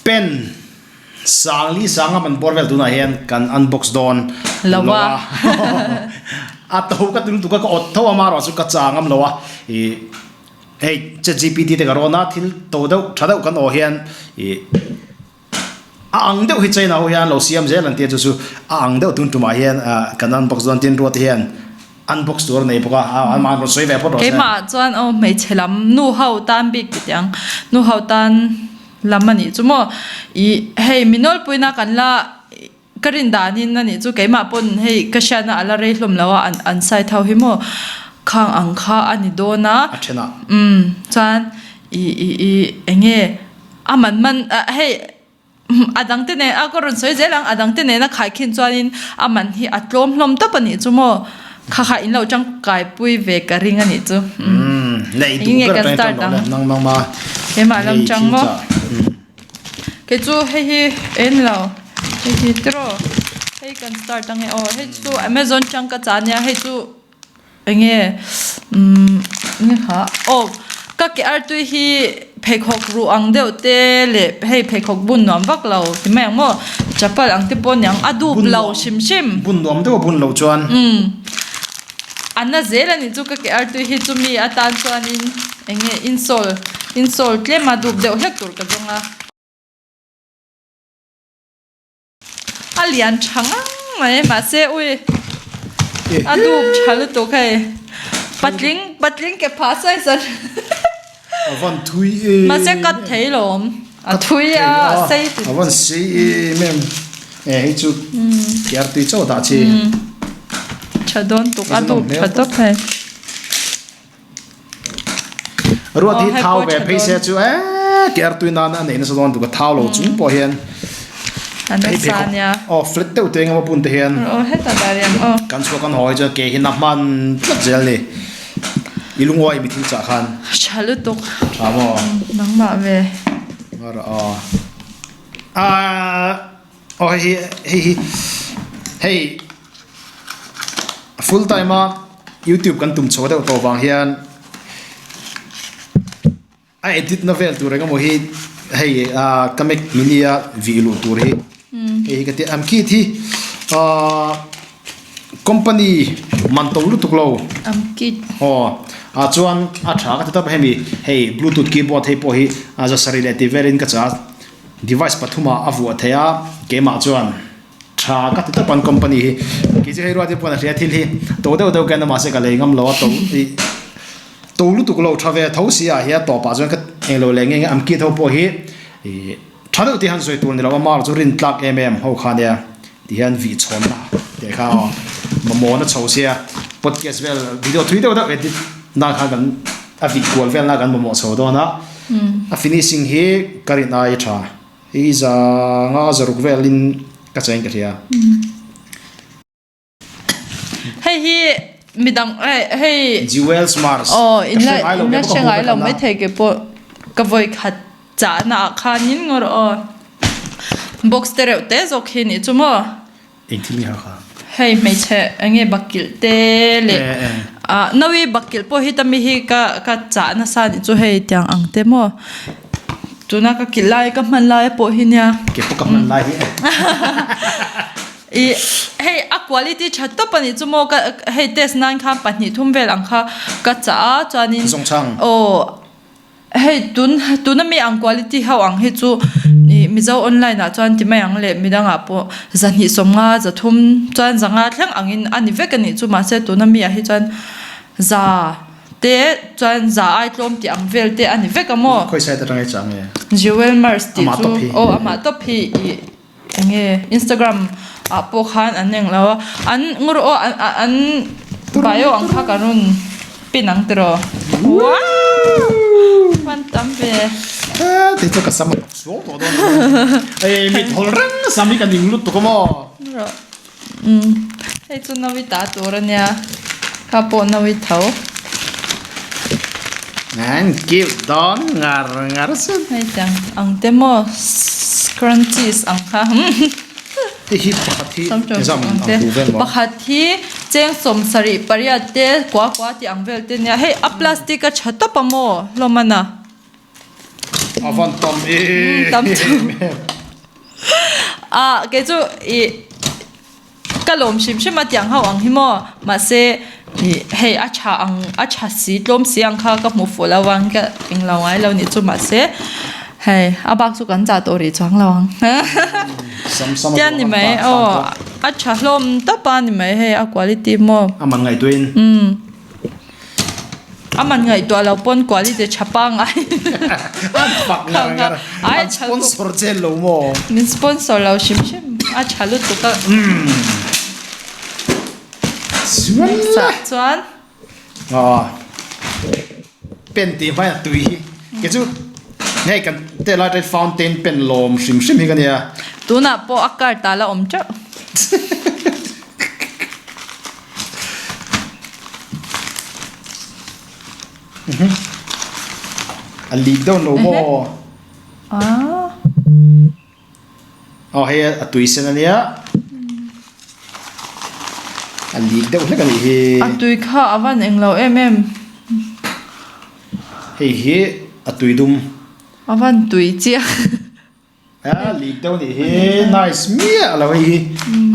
Pen Sangli sanga man bawr vel tunah hian kan unbox dawn lo a. A to ka tum tuk a ka awt tho a marawh chu ka chang am lo a ih hei chatgpt te ka rawn a thil to deuh tha deuh kan aw hian ih a ang deuh hi China ho hian lo siam zel an tia chu chu a ang deuh tun tumah hian ah kan unbox dawn tin ruat hian unbox tur a nei bawk a a amah rawn sawi ve phawt rawh se. Keimah chuan aw hmeichhe lam nu ho tan bik ti teh ang nu ho tan. Lam a nih chu maw? Ih, hei mi nawlpuina kan la ka rin danin a nih chu keimah pawn hei ka hriatna a la rei hlawm lo a an an side ho hi maw khang ang kha a ni dawn a. A then a. Umm chuan ih ih ih eng nge a man man ah hei a dang te nen a ka rawn sawi zel ang a dang te nena khaikhin chuanin a man hi a tlawm hlawm tawp a nih chu maw kha kha in lo tangkaipui ve ka ring a nih chu. Umm lei duh ber atang tang lo le nang nang ma keimah lam tang maw kei chu hei hi en lo hei hi tiraw hei kan start ange aw hei chu amazon tang ka chah ania hei chu enge umm enge kha aw ka ke artui hi pheikhawk ruh ang deuh te leh hei pheikhawk bun nuam vak lo ti mai ang maw chapal ang te pawh aniang a dup lo hrim hrim bun nuam deuh a bun loh chuan umm. A na zel a nih chu ka ke artui hi chumi atan chuanin eng nge insole insole tlem a dup deuh hlek tur ka zawng a. A lian tha ngang mai mahse ui a dup tha lutuk hei patling patling ke phah size a A van thui em. Mahse cut thei lo awm. A thui a, a sei ti. A van sei em em. E hei chu kiar tui chauh dah chi. Tha dawn tuk a dup tha tawp hei. Ruat hi thau ve phei se chu e kiar tui nan a nei nasa dawn tuk a thau lo chung pawh hian. A nasa nia. Aw flat deuh te engemaw bun te hian. Aw heta dah riang aw. Kan chhuak kan hawi chuan ke hi na hman tlat zel ni. I lungawi mi thil chah khan. Tha lutuk. Tha maw? Nangmah ve. Ngar a. Ah aw hei hi hei hi hei full time a youtube kan tum chho deuh tawh vang hian A edit na vel tur engemaw hi hei ah ka mac mini a vih luh tur hi hei hi ka ti am kit hi ah company man to lutuk lo am kit aw ah chuan a tha ka ti tawp a hemi hei bluetooth keyboard hei pawh hi a za sarih leh tih velin ka chah a device pathum ah a vuah thei a keimah chuan tha ka ti tawp an company hi kei chu hei ruat hi pawn a hria thil hi to deuh deuh khian mahse ka lei ngam lo a to ih. To lutuk lo tha ve tho si ah hian tawpah chuan ka englo leh nge nge am kit ho pawh hi ih tha deuh tih han sawi tur ni lo a mar chu rin tlak em em ho kha nia ti hian vih chhawnna tih kha aw mamawh na chho sia podcast vel video thui deuh deuh edit na khan kan a vih kual vel na kan mamawh chho dawn a a finishing hi ka rin ai tha hei za nga zaruk velin ka cheng ka hria. Hei hi midang hei Jewels Mars aw in la in la hre ngai lo maithei ke pawh ka vawi khat chahna ah khanin ngaw rawh aw box te reuh te zawk hi nih chu maw Engthil nge ha kha hei hmeichhe eng nge bakilh te leh ah nawi bakilh pawh hi ta mi hi ka ka chah nasa nih chu hei tiang ang te maw tuna ka kilh lai ka hman lai pawh hi nia ke pawh ka hman lai hi Ih hei a quality tha tawp a nih chu maw ka hei test nan khan pahnih thum vel ang kha ka chah a chuanin Zawngchhang. aw hei tun tuna mi ang quality ho ang hi chu ih mizo online ah chuan ti mai ang leh midangah pawh zahnih sawmnga zathum chuan zanga thleng angin a ni vek a nih chu mahse tuna mi ah hi chuan za te chuan za ai tlawm tih ang vel te a ni vek a maw. Khawi side atanga i chah nge? Jewel Mars tih Amah chu tawp hi. aw amah tawp hi ih. Enge Instagram ah pawh khan an eng lo a, an ngaw rawh aw an an bio ang kha ka rawn pin ang tiraw wow hman tam ve. Tih chu ka sam a hnawk suau tawh dawn a ei mit hawl reng sam hi ka ning lutuk a maw. Rawh umm hei chu nawi ta tur a nia kha pawh nawi tho. An cute dawn ngar ngar sin. Hei tiang ang te maw scrunchies ang kha Hei hi pakhat hi exam ang duh vel maw? Pakhat hi cheng sawmsarih pariat te kua kua tih ang vel te nia hei a plastic a tha tawp a maw hlawm a na. A van tam em Tam chu. Ah kei chu ih ka lawm hrim hrim a tiang ho ang hi maw mahse ih hei a tha ang a tha si tlawm si ang kha ka hmu fuh lo ang ka englo ngai lo nih chu mahse hei a bak chu kan zah tawh rih chuang lo ang tian ni mai aw a tha hlawm tawp a ni mai hei a quality maw. A man ngaihtuahin. A man ngaihtuah lo pawn quality tha pangai. An fak ngar ngar. An sponsor che lo maw? Min sponsor lo hrim hrim. A tha lutuk a. Chuan la. Chuan. Aw. Pen tih hmai a tui hi. Kei chu hei kan te lai te fountain pen lawm hrim hrim hi ka nia. Tunah pawh a card ah la awm teuh. A leak deuh lo maw? Aw hei a tui sen ania. A leak deuh hlek anih hi. A tui kha a van eng lo em em. Hei hi a tui dum. A van tui chiang. A leak deuh anih hi nice miah lo hei hi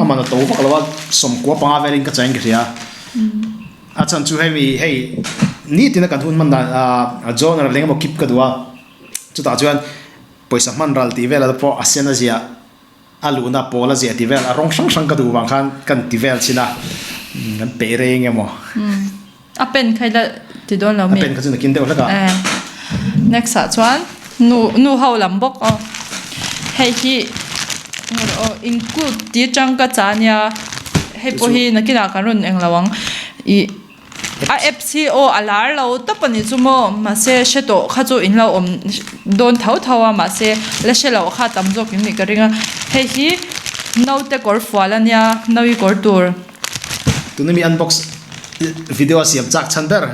a man a to vak lo a sawmkua panga velin ka chain ka hria a chhan chu hemi hei nitin a kan hun hman dan ah genre leng emaw keep ka duh a chutah chuan pawisa hman ral tih vel ah te pawh a sen a ziah a luhna pawl a ziah tih vel a rawng hrang hrang ka duh vang khan kan ti vel chin a kan peih reng emaw. A pen kha ila ti dawn lo mi? A pen kha chu nakin deuh hlek a. Eh. Next ah chuan nu nu ho lam bawk aw. Hei hi aw include ti atang ka cha nia. Hei pawh hi nakinah kan rawn eng lo ang. Ih a apps hi aw a lar lo tawp a nih chu maw mahse hre tawh kha chu in lo awm dawn tho tho a mahse la hre loh kha tam zawk in nih ka ring a. Hei hi naute kawr fual a nia naui kawr tur. Tuna mi unbox video a siam chak chhan ber.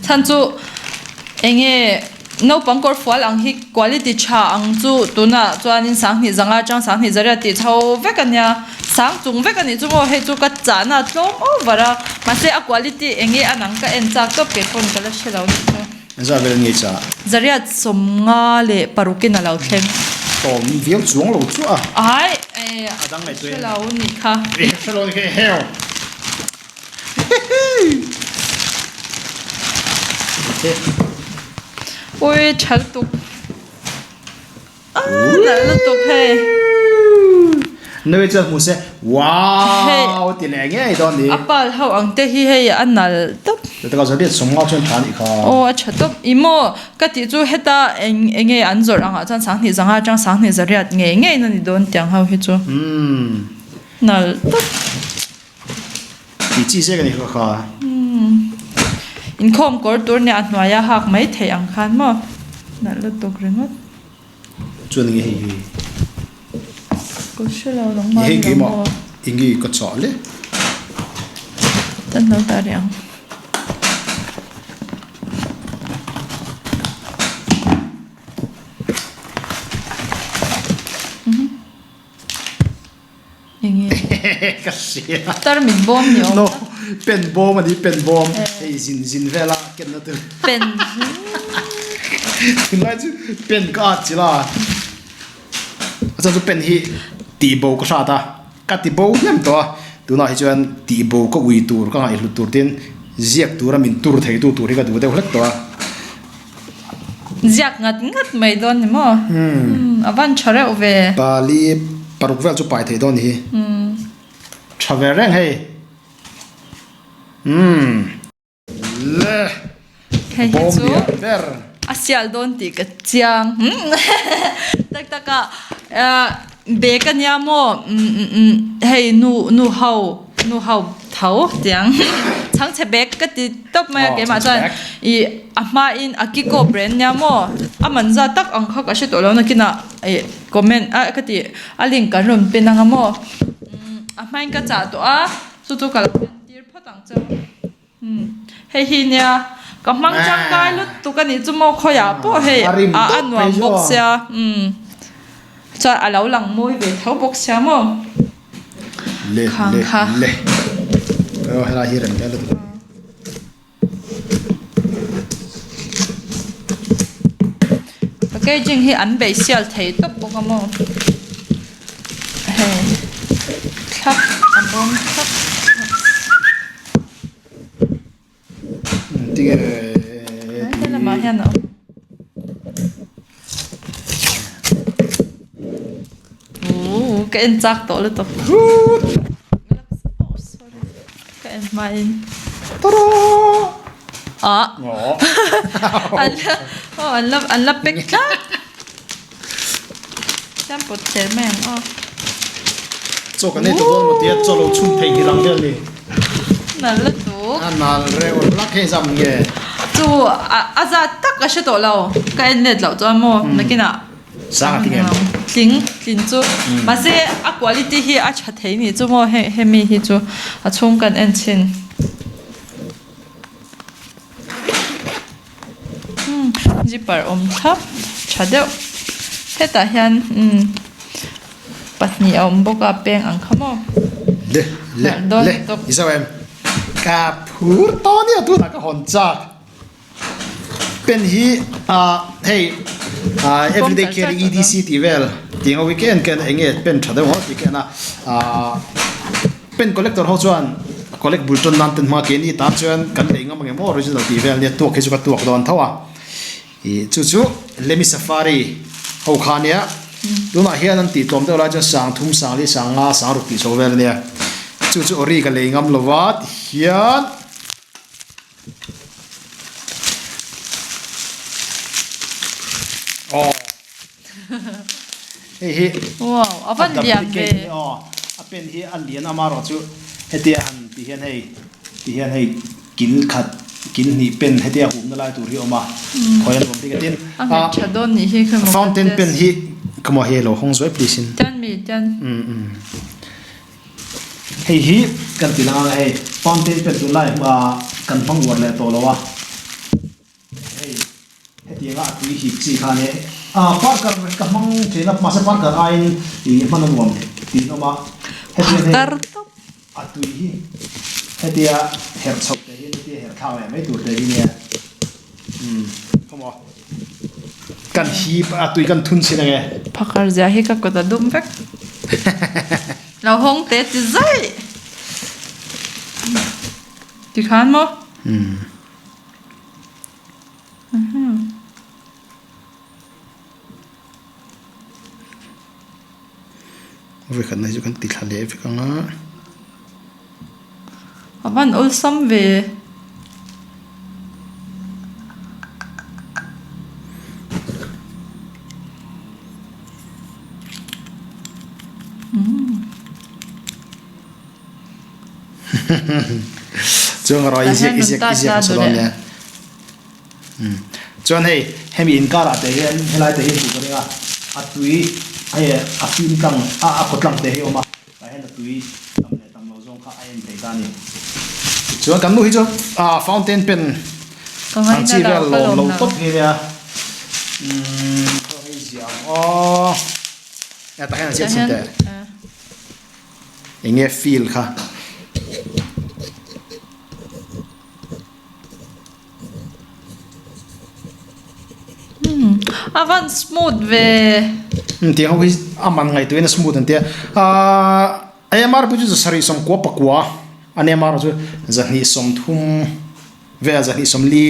Chhan chu enge naupang kawr fual ang hi quality tha ang chu tunah chuanin sanghnih zanga atang sanghnih zariat tih chho vek a nia sang chung vek a nih chu maw hei chu ka chahna a tlawm over a mahse a quality enge a nang ka en chak tawp kei pawn ka la hre lo nih chu. Engzah vel nge cha? Zariat 50 leh parukin a lo thleng. Tawm viau chuang lo chu a. Ai, eh, A dang ngaih tuin. Hre lo nih kha. Eh, hre lo nih kha, heo. Ui, tha lutuk. Nalh lutuk hei. Nui chuan hmu se wow ti leh ngei dawn ni. A pal ho ang te hi hei a nalh tawp. Chutak a zawriat sawmnga chuan tha anih kha. Aw a tha tawp. I maw ka tih chu heta eng enge an zawrh angah chuan sanghnih zanga atang sanghnih zariat ngei ngei na ni dawn tiang ho hi chu. Nalh tawp. Tih chi zek a ni kha kha. Inkhawm kawr tur nia a hnuaia hak mai theih ang khan maw. Nalh lutuk ringawt. Chuan enge hei hi? Ka hre lo lang mahni Hei lo keimah maw? enge ka chah le? Tan lo ta rih ang. Enge? Ka hria. Tarmit bawm ni awm. No, pen bawm a ni, pen bawm. Hei zin zin vela kenna tur. Pen. Tunlai chu pen ka at chila. A chuan chu pen hi tih bo ka hrat a, ka ti bo hnem tawh a. Tunah hi chuan tih bo ka ui tur, ka ngaihhlut tur tin ziak tura min tur theitu tur hi ka duh deuh hlek tawh a. Ziak ngat ngat mai dawn ni maw? A van tha reuh ve. Pali paruk vel chu pai thei dawn ni hi. Tha ve reng hei. Umm. Le. Hei hi Bawm chu lian ber. A sial dawn tih ka chiang. Tak tak a bag a nia maw? Hei nu nu ho nu ho tho tiang chhangchhe bag ka ti tawp mai a keimah chuan ih a hmain a kiko brand nia maw a man zat tak ang kha ka hre tawh lo nakinah ih comment a ka tih a link kan rawn pen ang a maw a hmain ka chah tawh a chu chu ka lo en tir phawt ang cheu hei hi nia ka hmang tangkai lutuk a nih chu maw khawiah pawh hei a nuam bawk sia chuan a lo lang mawi ve tho bawk sia maw. Le le le aw helai hi rem vel a duh. Packaging hi an beih sial thei tawp bawk a maw hei thlap a bawm thlap Tinge he lamah hian a awm. Ooh ka en chak tawh lutuk. Oh sorry ka en hma in. Tada! Ah. An la oh an la an la pack tlat. Siam pawt ther mai ang aw. Chaw kan ei tawh dawn maw tia chaw lo chhun thei nghilh ang vel ni. Nal lutuk. A nal reuh hlak hei zam nge. Chu a zat tak ka hre tawh lo ka en let loh chuan maw nakinah Sang a tling em? Tling tlin chu mahse a quality hi a tha thei nih chu maw hei hemi hi chu a chhung kan en chhin. Zipper awm thlap tha deuh hetah hian umm pahnih a awm bawk a peng ang kha maw Le le le i zau em ka phur tawh nia tunah ka hawn chak pen hi ah hei ah everyday carry edc tih vel tih ang weekend ken eng nge pen tha deuh tih ka en a ah Pen collector ho chuan collect bul tan nan ten hma keini tan chuan kan lei ngam angem aw original tih vel nia tuak hi chu ka tuak dawn tho a ih chu chu Lemi Safari ho kha nia tunah hian an tih tlawm deuh lai chuan sang thum sang li sang nga sang ruk tih chho vel ania chu chu ori ka lei ngam lova tihian. Aw hei hi wow a van lian ve aw a pen hi a lian a marawh chu hetia han ti hian hei ti hian hei kil khat kil hnih pen hetia humna lai tur hi a awm a khawi a nuam bik a tin a nghet tha dawn nih hi khi maw fountain pen hi ka maw hei lo hawng zuai please in tian mi tian Hei hi kan ti lang a hei fountain pen tunlai ah kan hmang uar leh tawh lo a hei hetianga a tui hip chi kha nia ah parker ka hmang thin a mahse parker aiin ih hman a nuam tih an awm a hetiang hei a tui hi hetia herh chhoh te hi hetia herh thlak leh mai tur te hi nia umm khawmaw. Kan hip a tui kan thun chin ange. Phakar zia hi ka kut a dum vek. Lo hawng te ti zaih. Ti khan maw? Umm. Vawikhatna hi chu kan ti thla leh vek ang a. A van awlsam ve. Chuan ka rawn i ziak i ziak i ziak hmasa dawn nia. Chuan hei hemi inkarah te hian helai te hi hmuh ka ring a, a tui hei a fim tlang a a kaw tlang te hi a awm a, tah hian a tui tam leh tam lo zawng kha a en thei ta a ni. Chuan kan nu hi chu ah fountain pen ang chi vel lawm lo tawp hi nia umm chuan hei ziah ang aw tah hian a ziak chhin teh. Eng nge feel kha. A van smooth ve. Um tiang ho hi a man ngaihtuah in a smooth an tia. Ahh AMR pawh chu zasarih sawmkua pakua an AMR chu zahnih sawmthum vel zahnih sawmli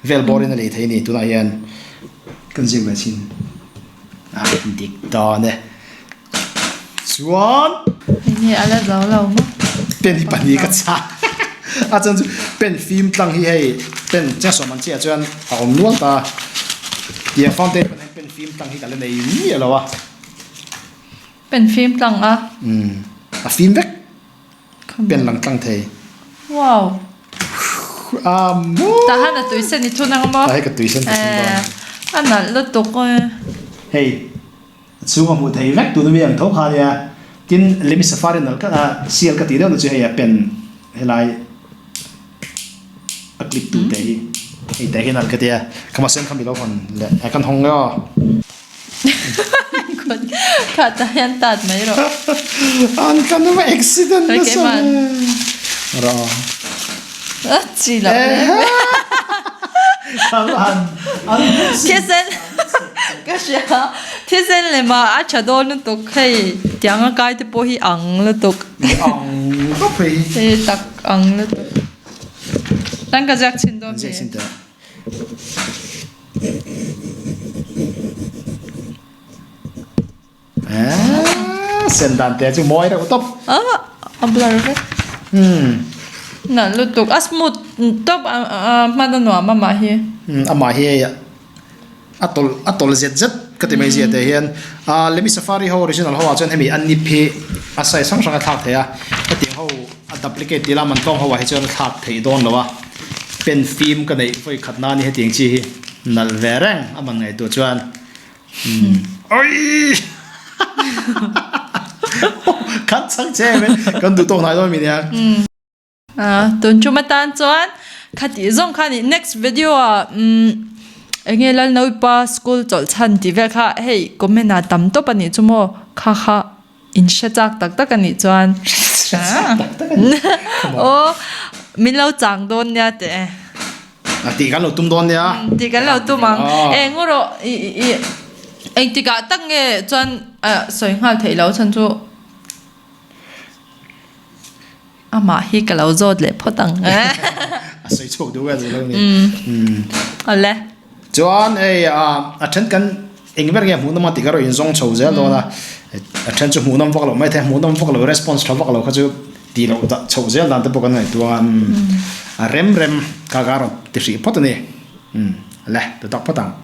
vel bawr in a lei thei a ni tunah hian kan ziak ve chin a dik dawn e. Chuan. Enge a la zo lo maw? Pen hi pahnih ka chah a chuan chu pen fim tlang hi hei pen chasawm an chiah chuan a awm nual ta tiang fountain pen hian pen fim tlang hi ka la nei miah lo a. Pen fim tlang a? Umm a fim vek. Pen lang tlang thei. Wow. A maw. Tah han a tui sen i thun ang maw? Tah hi ka tui sen ka thun dawn. A nalh lutuk e. Hei a chhung a hmuh thei vek tun ami ang tho kha nia. Tin Lemi Safari nalh ka sial ka tih deuh na chu hei a pen helai a clip tu te hi hei te hi nalh ka tia. Khama sen kha mi lo hawn leh a kan hawng emaw. Kha ta hian tat mai rawh. An kan va accident nasa ve. Rawh. A chi lo. Kisen. Ka hria thisen lema a tha dawn lutuk hei tiang a kai te pawh hi ang lutuk. Ang tawp hei. Hei tak ang lutuk. Tan ka ziak chhin dawn mi. Ziak chhin teh. Sen dan te chu mawi reuh tawp. Ah, a blur vek. Nalh lutuk a smooth tawp a hman a nuam amah hi. Amah hi hei a tawlh a tawlh zet zet ka ti mai zia te hian ah lemi safari ho original ho ah chuan hemi a nip hi a size hrang hrang a thlak thei a hetiang ho a duplicate tih lam an tlawng ho ah hi chuan a thlak theih dawn lo a pen fim ka neih vawi khat nan hetiang chi hi nalh ve reng a man ngaihtuah chuan. Oi! Kan chang che em kan duh tawk hnai dawn mi nia. Tun tum atan chuan khati zawng kha ni next video ah enge Lalnauipa school chawlh chhan tih vel kha hei comment ah tam tawp a nih chu maw kha kha in hre chak tak tak a nih chuan aw min lo chang dawn nia teh e. A tih kan lo tum dawn nia. Tih kan lo tum ang. Eng erawh i i engtikah tak nge chuan sawi nghal theih loh chhan chu amah hi ka lo zawt leh phawt ang. A sawi chhuak duh vel lo ni. Awle. Chuan hei a then kan eng ber nge hmuhnawm a tih ka erawh inzawng chho zel dawn a. A then chu hmuhnawm vak loh mai thei a, hmuhnawm vak lo response tha vak lo kha chu tih loh dah chhoh zel dan te pawh kan ngaihtuah a, a rem rem kha ka rawn ti hrih phawt a ni. Le, ti tak phawt ang.